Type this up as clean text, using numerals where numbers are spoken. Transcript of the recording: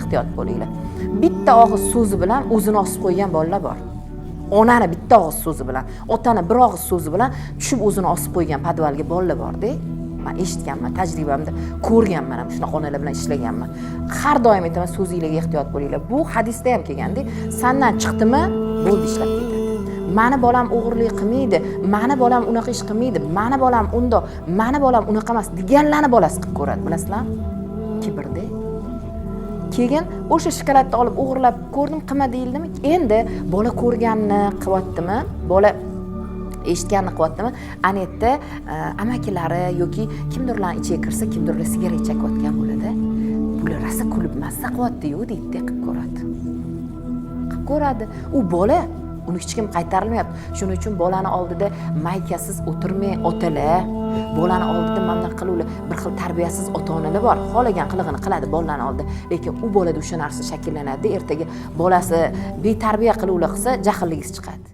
Ehtiyot bo'linglar. Bitta og'iz so'zi bilan o'zini osib qo'ygan bolalar bor. Onani bitta og'iz so'zi bilan, otani bir og'iz so'zi bilan tushib o'zini osib qo'ygan podvalga bolalar borda. Man eshitganman, tajribamda ko'rganman ham, shunaqa onalar bilan ishlaganman. Har doim aytaman, so'zinglarga ehtiyot bo'linglar. Bu hadisda ham kelganda, sandan chiqdimi, bo'ldi, ishlab ketadi. Mani bolam o'g'irlik qilmaydi, mani bolam unaqa ish qilmaydi, mani bolam undoq, mani bolam unaqa emas deganlarni bolasi qilib ko'radi, bilasizlarmi? Kibrda. Keyin o'sha shokoladni olib o'g'irlab ko'rdim, qilma deyildimi, endi bola ko'rganini qilyaptimi, bola eshitganini qilyaptimi? Ana yerda amakilari yoki kimdirlarni ichiga kirsa, kimdirlar sigaret chekayotgan bo'ladi. Bular rosa kulib mazza qilyaptiyu deydida, qilib ko'radi, qilib ko'radi. U bola, uni hech kim qaytarilmayapti. Shuning uchun bolani oldida maykasiz o'tirmang, otalar. Bolani oldida mana bunaqa qiluvlar, bir xil tarbiyasiz ota onalar bor, xohlagan qilig'ini qiladi bolalarni oldida, lekin u bolada o'sha narsa shakllanadi. Ertaga bolasi betarbiya qiluvlar qilsa, jahlligisi chiqadi.